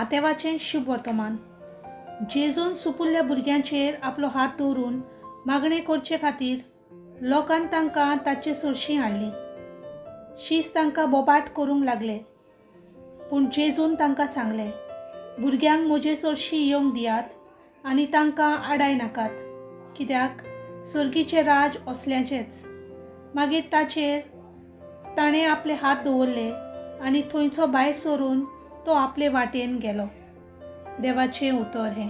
मातेवाचें शुभ वर्तमान. जेजून सुपुल्ल्या भुरग्यांचेर आपलो हात दवरून मागणें करचे खातीर लोकान तांकां ताचे सरशीं हाडलीं. शीस तांकां बोबाट करूंक लागले, पूण जेजून तांकां सांगलें, भुरग्यांक म्हजे सरशीं येवंक दियात आनी तांकां आडाय नाकात, कित्याक सर्गीचें राज असल्याचेंच. मागीर ताचेर ताणें आपले हात दवरले आनी थंयचो भायर सरून तो आपले वाटेन गेलो. देवाचें उतर हें.